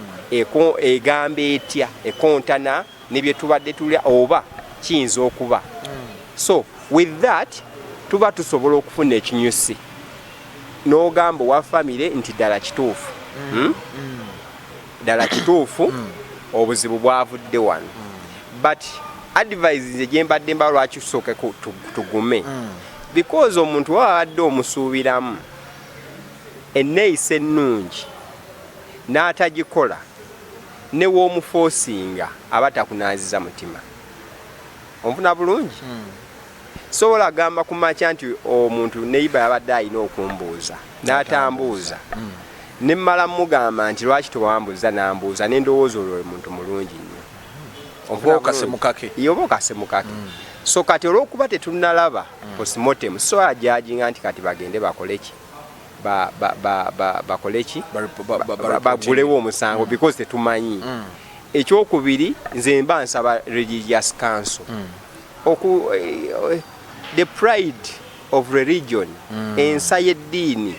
egamba etya? Ekontana ne bye tubadde tulya oba kiyinza okuba? So with that tuba tusobola okufuna ekinyusi n'ogamba owa famire nti ddala kituufu, Ddala kituufu obuzibu bwavudde wano. But advice nze gye mbadde mba, lwaki tusooke tugume? Because omuntu waba abadde omusuubiramu enneeyisa ennungi n'atagikola, ne w'omuforcinga aba takunaaziza mutima. Onfuna bulungi? Sobola gamba ku makya nti omuntu neiba yabadde alina okumbuuza n'atambuuza, ne mmala mugamba nti lwaki tewambuuza, nambuuza nendowooza olwo muntu mulungi nnyo. Oba okasemukake. Ye, oba okasemukake. So kati olwokuba tetunnalaba postmortem, so ajudginga nti kati bagende bakole ki, bakole ki, bagulewo omusango, because tetumanyi. Ekyokubiri, nze mba nsaba religious council the pride of religion, ensa y'eddiini,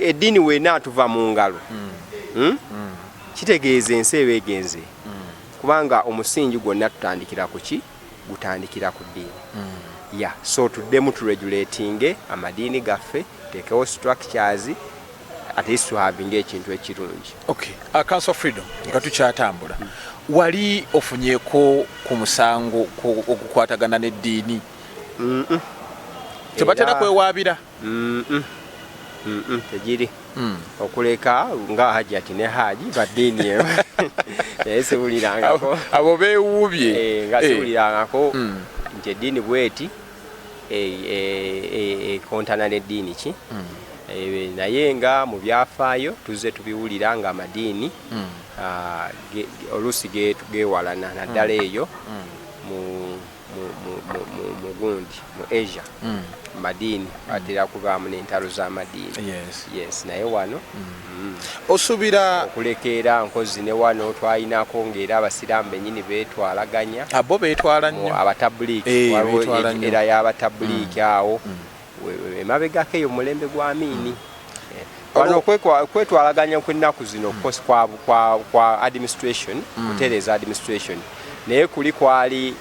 eddiini weena tuva mu ngalo, Kitegeeza ensi eba egenze, kubanga omusingi gwonna tutandikira ku ki? Gutandikira ku ddiini. Ya, so tuddemu turegulatinge amadiini gaffe, teekewo structures, at least tuhavinga ekintu ekirungi. Okay, Council of Freedom, nga tukyatambula, wali ofunyeeko ku musango ogukwatagana n'eddiini? Tebatera kwewaabira? Tegiri. Okuleka nga Hajati ne Haji baddiini emu, naye siwulirangako. Abo beewuubye. Nga siwulirangako nti eddiini bweti ekontana n'eddiini ki. Naye nga mu byafaayo tuzze tubiwulira nga amadiini oluusi geewalana, naddala eyo mu gundi mu Asia, madiini batera kubaamu n'entalo z'amadiini. Yes, naye wano Osuubira okulekeera nkozi ne wano twalinako ng'era abasiraamu bennyini beetwalaganya. Abo beetwala nnyo. Abatabuliiki. Waliwo Beetwala nnyo. Era y'abatabuliiki awo emabegako eyo mulembe gwa Amiini. Wano okwetwalaganya kw'ennaku zino, of course kwa administration, kutereeza administration, naye kuli kwali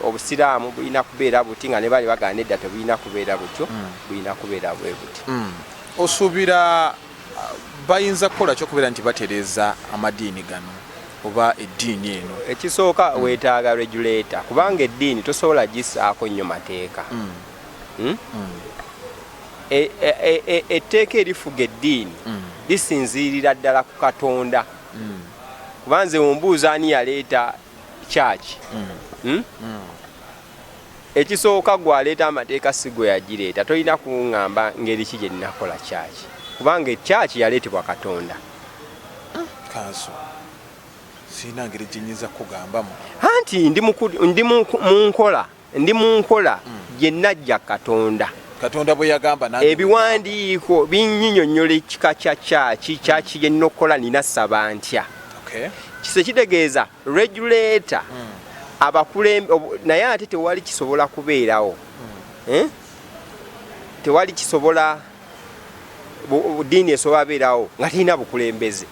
obusiraamu bulina kubeera buti, nga ne bali bagamba nedda, tebulina kubeera butyo, bulina kubeera bwe buti. Osuubira bayinza kukola ki okubeera nti batereeza amadiini gano oba eddiini eno? Ekisooka, weetaaga regulator, kubanga eddiini tosobola gisaako nnyo mateeka. Etteeka erifuga eddiini lisinziirira ddala ku Katonda, kuba nze wombuuza ani yaleeta church? Ekisooka, gwaleeta amateeka si gwe yagireeta. Tolina kuŋŋamba ngeri ki gye ninakola kyaki, kubanga ekyaki yaleetebwa Katonda. Kanso sirina ngeri gyenyinza kukugambamu. Anti ndi mu nkola gye najja Katonda. Katonda bwe yagamba nange. Ebiwandiiko binyinyonnyola ekika kya kyaki, kyaki gye nina okukola, nina saba ntya. Kise kitegeeza regulator abakulembe naye ate tewali kisobola kubeerawo. Eh? Tewali kisobola ddiini esobola beerawo nga terina bukulembeze.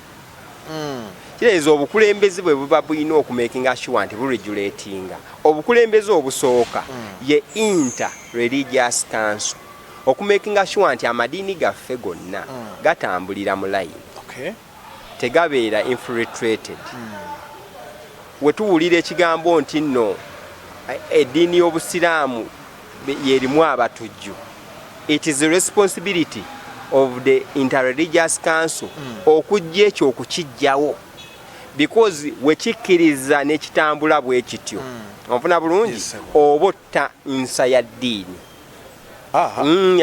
Kitegeeza obukulembeze bwe buba bulina okumakinga sure nti buregulatinga. Obukulembeze obusooka ye Inter Religious Council, okumakinga sure nti amadiini gaffe gonna gatambulira mu line, tegabeera infiltrated. We tuwulira ekigambo nti nno eddiini y'Obusiraamu yerimu abatujju, it is the responsibility of the Interreligious Council okujja ekyo okukijjawo, because wekikkiriza n'ekitambula bwe kityo, onfuna bulungi? Yes, sir. Oba otta nsa ya ddiini.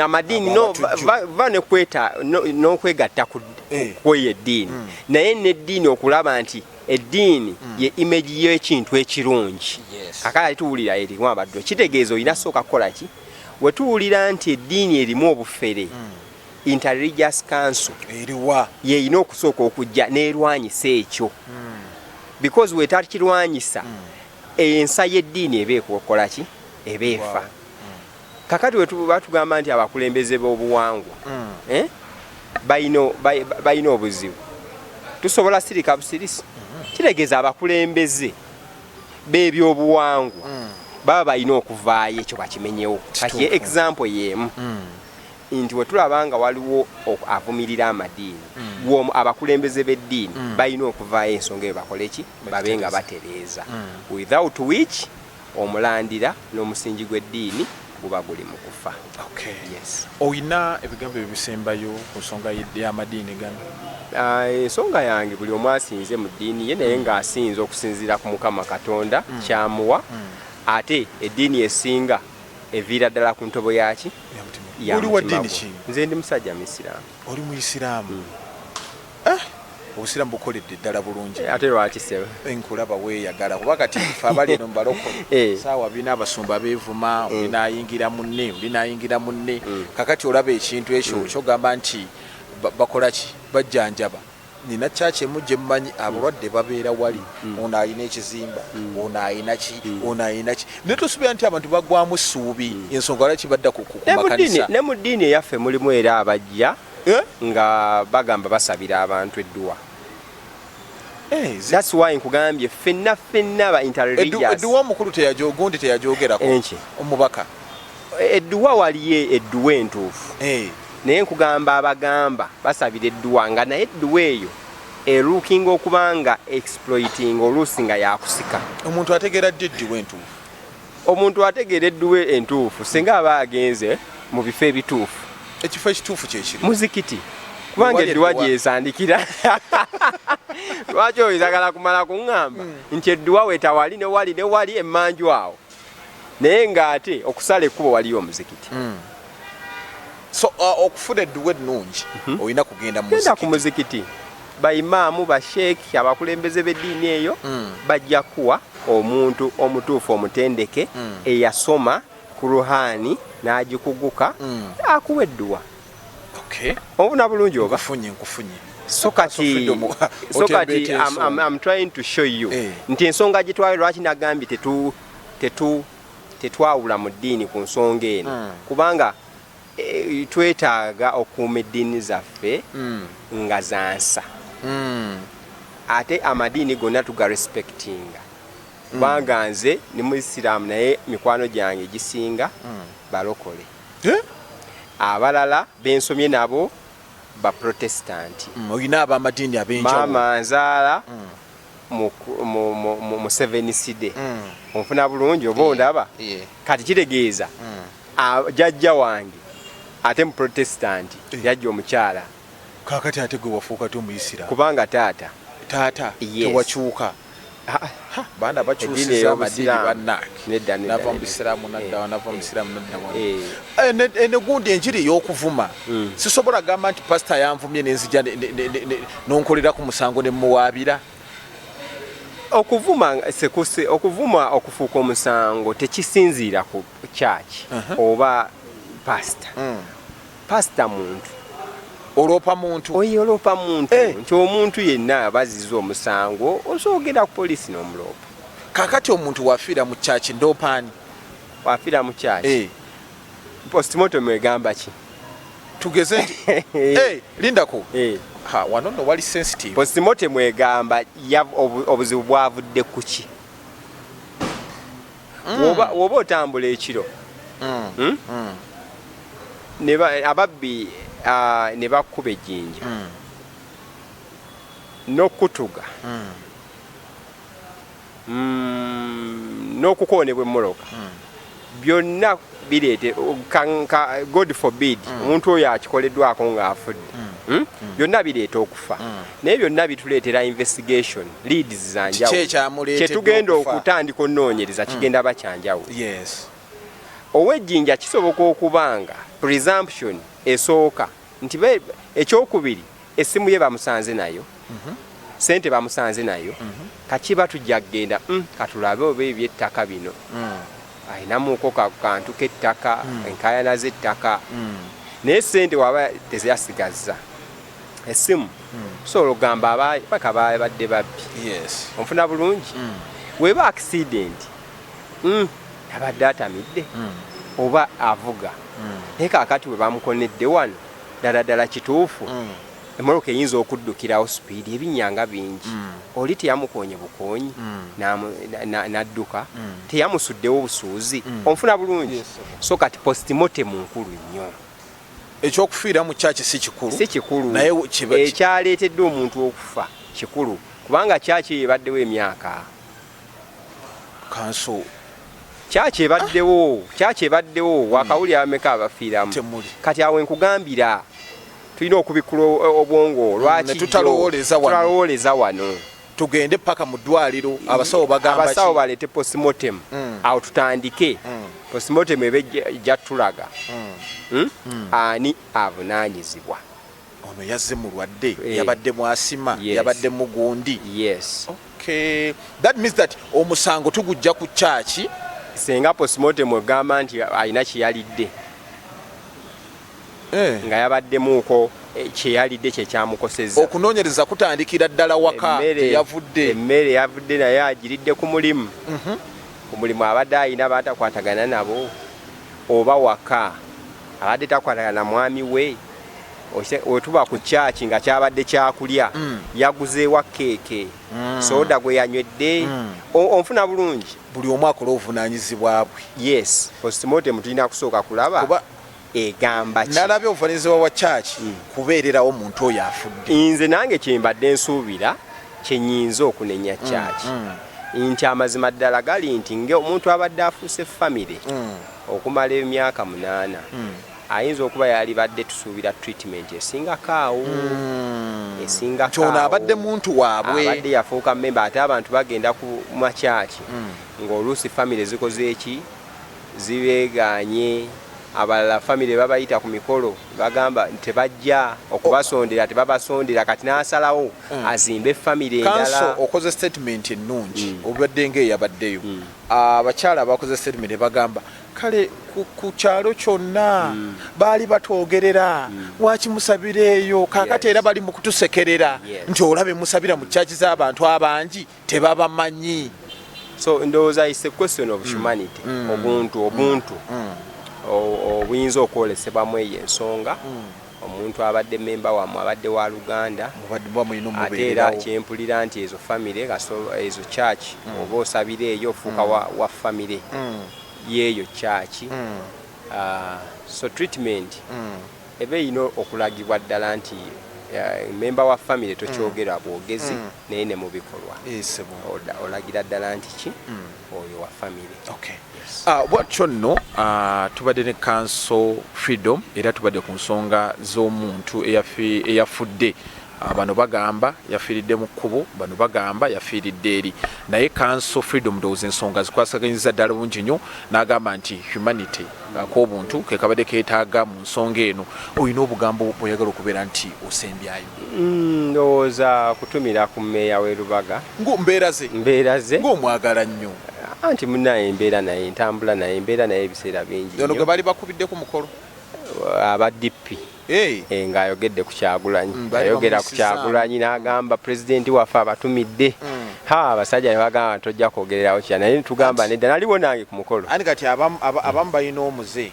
Amadiini Abo no abatujju. Va nekweta n'okwegatta ku kweyo eddiini, naye n'eddiini okulaba nti eddiini ye image y'ekintu ekirungi. Kakati tuwulira erimu abaddu, kitegeeza olina sooka kukola ki? Wetuwulira nti eddiini erimu obufere, Interreligious Council eriwa? Yeyina okusooka okujja n'erwanyisa ekyo, because wetakirwanyisa, ensa y'eddiini eba ekola ki? Eba efa. Kakati wetuba tugamba nti abakulembeze b'obuwangwa eh, balina obuzibu, tusobola sirika busirisi? Kitegeeza abakulembeze b'ebyobuwangwa baba balina okuvaayo ekyo bakimenyewo. Kati ye example y'emu nti wetulaba nga waliwo avumirira amadiini, abakulembeze b'eddiini balina okuvaayo ensonga eyo bakole ki? Babe nga batereeza, without which omulandira n'omusingi gw'eddiini guba guli mu kufa. Yes. Oyina ebigambo ebyo bisembayo ku nsonga y'amadiini gano? Ah, ensonga yange, buli omu asinze mu ddiini ye, naye ng'asinza okusinziira ku Mukama Katonda kyamuwa. Ate eddiini esinga eviira ddala ku ntobo yaki? Ya mutima. Ya Oli wa mutima ddiini gwo. ki? Nze ndi musajja Misiraamu. Oli Muyisiraamu? Eh, obusiraamu bukoledde ddala bulungi. Ate lwaki, sebo? Nkulaba weeyagala, kuba kati fe abali eno mubalokole, saawa bina abasumba beevuma, oli n'ayingira munne, oli n'ayingira munne. Kakati olaba ekintu ekyo kyogamba nti bakola ki? Bajjanjaba. Nina kyaki emu gye mmanyi, abalwadde babeera wali, ono alina ekizimba, ono alina ki, ono alina ki, naye tosuubira nti abantu bagwamu essuubi. Ensonga lwaki badda ku Ne mu ddiini makanisa? Ne mu ddiini eyaffe mulimu era abajja Eh? nga bagamba basabira abantu edduwa. Eh, That's why nkugambye ffenna ffenna ba interreligious. Edduwa omukulu teyajogundi teyajogerako. Enki? Omubaka. Edduwa waliyo edduwa entuufu, naye nkugamba abagamba basabira edduwa nga naye edduwa eyo eruukinga okuba nga exploiting, oluusi nga yakusika. Omuntu ategeera ddi edduwa entuufu? Omuntu ategeera edduwa entuufu singa aba agenze mu bifo ebituufu. Ekifo ekituufu kyekiri? Muzikiti, kubanga Wali edduwa edduwa. gyesandikira. Lwaki oyagala kumala kuŋŋamba nti edduwa wetawali ne wali ne wali emmanju awo, naye ng'ate okusala ekkubo waliyo omuzikiti? So okufuna edduwa ennungi olina kugenda mu Genda ku muzikiti. muzikiti, baimaamu, basheeki, abakulembeze b'eddiini eyo bajja kuwa omuntu omutuufu omutendeke eyasoma Kuruhaani n'agikuguka akuwa edduwa. Obuna bulungi oba? Nkufunye, nkufunye. So kati Freedom, so kati otembeeta ensonga. I'm trying to show you nti ensonga gitwayo, lwaki nagambye tetwawula mu ddiini ku nsonga eno, kubanga twetaaga okukuuma eddiini zaffe nga zansa. Ate amadiini gonna tugarespectinga, kubanga nze ni Muisiraamu, naye mikwano gyange gisinga balokole. Eh? Abalala bensomye nabo Baprotestanti. Olina ab'amadiini ab'enjawulo. Maama nzaala mu Seventh Day. Onfuna bulungi oba ondaba? Yeah. Kati kitegeeza jjajja wange ate mu Protestanti, yajja omukyala. Kakati ate gwe wafuuka ty Omuyisiraamu? Kubanga taata. Taata. Yes. Tewakyuka? Ah, Baana bakyusiza amadiini bannange, nava mu bisiraamu nadda, nava mu bisiraamu nadda wano. Eno gundi enjiri ey'okuvuma, sisobola gamba nti pasita yanvumye nenzija nonkolera ku musango ne muwaabira. Okuvuma sekuse, okuvuma okufuuka omusango tekisinziira ku church oba pasita. Pasita muntu. Oloopa muntu. Oyo oloopa muntu. Nti omuntu yenna baziza omusango, osoogera ku poliisi n'omuloopa. Kakati omuntu wafiira mu church, ndoopaani? Wafiira mu church, postmortem egamba ki? Tugeze nti lindako. Ha, wano nno wali sensitive. Postmortem egamba obuzibu bwavudde ku ki? Woba otambula ekiro, Ababbi ne bakkuba ejjinja n'okutuga n'okukoonebwa emmotoka, byonna bireete, God forbid, omuntu oyo akikoleddwako ng'afudde. Byonna bireeta okufa, naye byonna bituleetera investigation leads Kiki zanjawulo. Ekyamuleetedde Kyetugenda okufa? Okutandika onoonyereza kigenda ba kyanjawulo. Ow'ejjinja kisoboka okuba nga presumption esooka nti ekyokubiri essimu ye bamusanze nayo, sente bamusanze nayo. Kakiba tujja kugenda, katulabe oba ebyettaka bino ayinamuko kantu k'ettaka, enkayana z'ettaka. Naye sente waba tezasigazza, essimu, tusobola okugamba paka babadde babbi. Onfuna bulungi? Weba accident, abadde atamidde oba avuga, naye kakati we bamukonedde wano ddala ddala kituufu, emmotoka eyinza okuddukirawo speed, ebinnya nga bingi, oli teyamukoonye bukoonyi n'adduka, teyamusuddewo busuuzi. Onfuna bulungi? Yes, sir. So kati postmortem nkulu nnyo. Ekyokufiira mu church si kikulu? Si kikulu. Naye Ekyaleetedde omuntu okufa kikulu, kubanga church eyo ebaddewo emyaka. Kanso. Church ebaddewo, church ebaddewo. Wakawuli abameka abafiiramu? Temuli. Kati awo nkugambira tulina okubikkula obwongo. Lwaki Ne tutalowooleza wano. Tutalowooleza wano. Tugende paka mu ddwaliro, abasawo bagamba Abasawo ki? Baleete postmortem. Awo tutandike. Postmortem eba ejja tulaga, Ani avunaanyizibwa. Ono yazze mulwadde, Eh. yabadde mwasima, Yes. yabadde mugundi. Yes. Okay, that means that omusango tugujja ku church. Senga postmortem egamba nti alina kyeyalidde, nga yabaddemuuko kyeyalidde kyekyamukosezza. Okunoonyereza kutandikira ddala waka teyavudde. Emmere yavudde naye agiridde ku mulimu. Ku mulimu abadde ayina batakwatagana nabo, oba waka abadde takwatagana na mwami we. Wetuba ku church nga kyabadde kyakulya, yaguzeewa keeke, soda gwe yanywedde. Onfuna bulungi? Buli omu akola obuvunaanyizibwa bwe. Yes, postmortem tulina kusooka kulaba Kuba egamba ki. Nalabye obuvunaanyizibwa bwa church kubeererawo muntu oyo afudde. Nze nange kyembadde nsuubira, kyenyinza okunenya church, nti amazima ddala gali nti nga omuntu abadde afuuse famire okumala emyaka 8, ayinza okuba yalibadde tusuubira treatment esingako awo, esingako Nti ono awo. abadde muntu waabwe. Abadde yafuuka memba, ate abantu bagenda ku machurch ng'oluusi famire zikoze eki, zibeeganye. Abalala famire babayita ku mikolo, bagamba tebajja okubasondera, tebabasondera. Kati n'asalawo azimbe famire Kanso, endala. okoze statement ennungi, obadde ngaeyabaddeyo. Abakyala abakoze statement bagamba kale ku kyalo kyonna baali batwogerera, waki musabira eyo kakati? Era bali mu kutusekerera nti olabe musabira mu church z'abantu abangi tebabamanyi. So ndowooza is a question of humanity, obuntu obuyinza okwolesebwamu eyo ensonga. Omuntu abadde memba wammwe, abadde wa luganda. Mubadde muba mulina Ate era omubeererawo. Kyempulira nti ezo famire ezo church oba osabira eyo, ofuuka wa famire yeeyo church. So treatment eba erina okulagibwa ddala nti memba wa famire, tokyogera bwogezi naye ne mu bikolwa Ssebo. Olagira ddala nti ki oyo wa famire. Okay. Yes. Bwatyo nno tubadde ne Counsel Freedom, era tubadde ku nsonga z'omuntu eyafudde. Bano bagamba yafiiridde mu kkubo, bano bagamba yafiiridde eri, naye Counsel Freedom ndowooza ensonga zikwasaganyiza ddala bulungi nnyo, n'agamba nti humanity ak'obuntu ke kabadde keetaaga mu nsonga eno. Olina obugambo bw'oyagala okubeera nti osembyayo? Ndowooza kutumira ku mmeeya w'e Lubaga. Mbeera ze. Mbeera ze. Ng'omwagala nnyo. Anti munnaye embeera naye ntambula naye, mbeera naye ebiseera bingi. Ono gwe bali bakubidde ku mukolo. Aba DP. Hey. Ng'ayogedde ku Kyagulanyi. Bali Ayogera ku bamussizaamu. Kyagulanyi n'agamba pulezidenti waffe abatumidde. Ha, abasajja ne bagamba tojja kwogererawo kya, naye tugamba nedda, naliwo nange ku mukolo. Anti kati abamu balina omuze.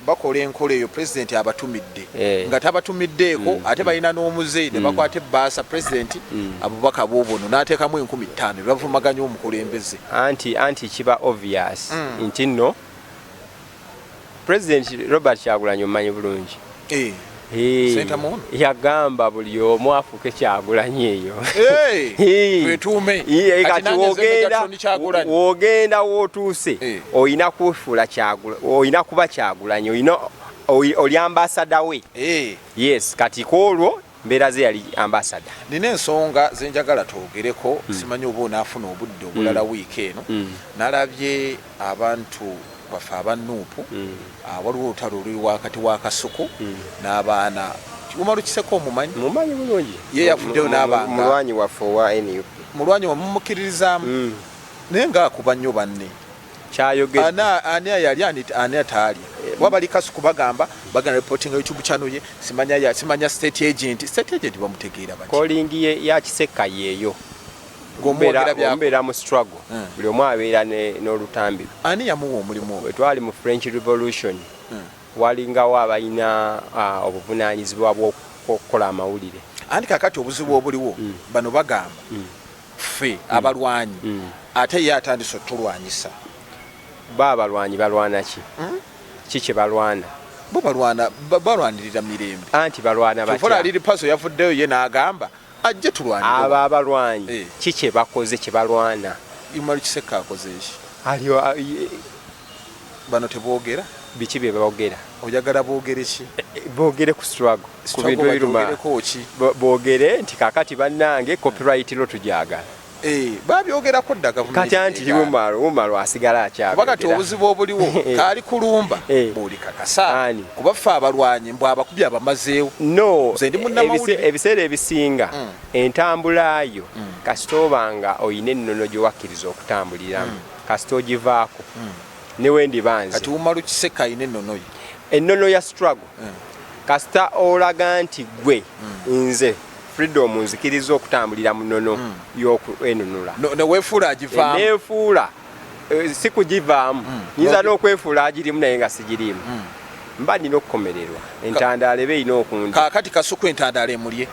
Bakola enkola eyo, pulezidenti abatumidde. Nga tabatumiddeeko, ate balina n'omuze ne bakwata ebbaasa pulezidenti abubaka bw'obuno n'ateekamu 5000 ne bavumaganya omukulembeze. Anti kiba obvious nti nno President Robert Kyagulanyi omumanyi bulungi. Ssentamu ono? Yagamba buli omu afuuke Kyagulanyi eyo. Twetuume. Kati Kati nange nze Megatron Kyagulanyi. W'ogenda w'otuuse, olina kufuula Kyagulanyi, olina kuba Kyagulanyi, oli ambassador we. Yes, kati kw'olwo mbeera ze yali ambassador. Nina ensonga ze njagala twogereko, simanyi oba onaafuna obudde obulala wiiki eno. Nalabye abantu baffe aba Nuupu, waliwo olutalo oluli wakati wa Kasuku n'abaana. Umaru Kiseka omumanyi? Mumanyi bulungi. Ye yavuddeyo n'abanga. Mulwanyi waffe owa NUP. Mulwanyi wa mumukkiririzaamu. Naye ng'akuba nnyo banne. Kyayogedde. Ani ayalya, ani ataalya? Kuba bali Kasuku bagamba bagenda reporting YouTube channel ye, simanya ya, simanya state agent. State agent bamutegeera batya? Calling ye ya Kiseka yeeyo. Ng'omwogera byako. Omubeera mu struggle. Buli omu abeera n'olutambi. Ani yamuwa omulimu ogwo? Bwe twali mu French Revolution, walingawo abalina obuvunaanyizibwa bw'okukola amawulire. Anti kaakati obuzibu obuliwo, bano bagamba ffe abalwanyi, ate ye atandise otulwanyisa. Ba abalwanyi balwana ki? Ki kye balwana? Bo balwanirira mirembe. Anti balwana batya? Kyova olaba Lil Pazo yavuddeyo ye n'agamba ajje tulwanire. Abo abalwanyi, ki kye bakoze kye balwana? Umaru Kiseka akoze ki? Aliyo, Bano teboogera? Biki bye boogera? Oyagala boogere ki? Boogere ku struggle, ku Struggle bintu ebiruma. bagyogereko ki? Boogere nti kaakati bannange copyright law tugyagala. Babyogerako dda gavumenti Kati anti egaana. Umaru asigala akyabyogerera. Kuba kati obuzibu obuliwo, kaali kulumba, bw'oli kakasa. Ani? Kuba ffe abalwanyi mbw abakubi abamazeewo. No, Nze ndi munnamawulire. Ebiseera ebisinga, entambula yo, kasita oba nga oyina ennono gye wakkiriza okutambuliramu, kasita ogivaako. Ne we ndiba nze. Kati Umaru Kiseka alina ennono ye. Ennono ya struggle. Kasita olaga nti gwe, nze Freedom nzikiriza okutambulira mu nnono y'okwenunula. No, ne weefuula agivaamu. Neefuula, si kugivaamu. Nyinza n'okwefuula agirimu naye nga sigiriimu. Mba nina okukomererwa. Entandaalo eba erina okundi. Kaakati Kasuku entandaalo emulye.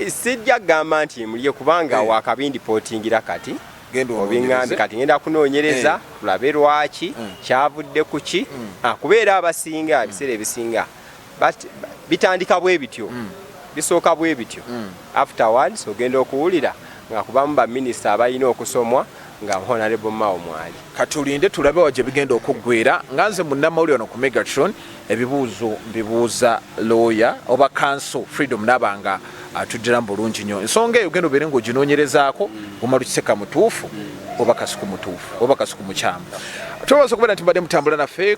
Sijja kugamba nti emulye kubanga wakabindi pootingira kati. Genda Obingambe onoonyereze. kati ngenda kunoonyereza, tulabe lwaki, kyavudde ku ki. Kubeera abasinga, ebiseera ebisinga, bitandika bwe bityo. Bisooka bwe bityo. Afterwards ogenda okuwulira nga kubamu ba minisita abalina okusomwa nga Honorable Mao mwali. Katulinde tulabe wa gye bigenda okuggwera. Nga nze munnamawulire wano ku Megatron, ebibuuzo mbibuuza lawyer oba counsel Freedom n'abanga atuddiramu bulungi nnyo. Ensonga eyo genda obeere ng'oginoonyerezaako, Umaru Kiseka mutuufu oba Kasuku mutuufu oba Kasuku mukyamu. Twebaza okubeera nti mbadde mutambula naffe.